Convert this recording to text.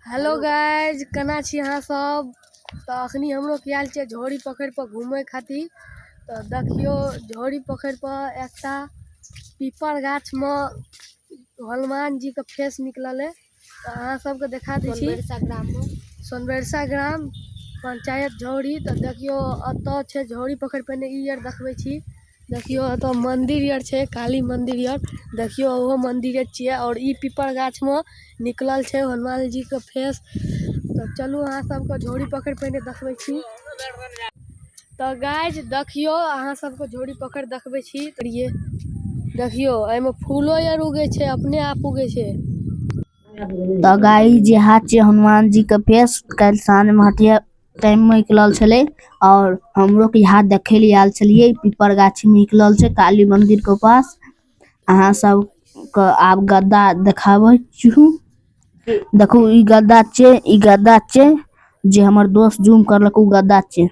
Hello guys, केना छी अहाँ सब? तऽ अखनी हमरो के आयल छियै झोरी पोखरि पर घूमे खातिर। तऽ देखियौ झोरी पोखरि पर एकटा पीपर गाछ मे हनुमान जी के फेस निकलल है। तऽ अहाँ सबके देखा दै छी सोनबरसा ग्राम मे, सोनबरसा ग्राम पंचायत झौरी। तऽ देखियौ एतऽ छै झौरी पोखरि, पहिने ई आर देखबै छी। देखियौ एतऽ मंदिर आर छै, काली मंदिर आर, देखियौ ओहो मंदिरे छियै। और ई पीपर गाछ मे निकलल छै हनुमान जी के फेस। तऽ चलू अहाँ सबके झौरी पोखरि पहिने देखबै छी। तऽ गाइज देखियौ अहाँ सबके झौरी पोखरि देखबै छी। ये देखियौ एहिमे फूलो आर उगे छै, अपने आप उगे छै। तऽ गाइज जे हाथ छै हनुमान जी के फेस, काल्हि साँझ में हटिया टाइम में निकलल छले और हमरो के यहाँ देखे ले आयल छलिए। पीपर गाछी में निकलल छै काली मंदिर के पास। अहाँ सब के आब गद्दा देखावे छु। देखू ई गद्दा छै, ई गद्दा छै जे हमर दोस्त जूम करलक उ गद्दा छै।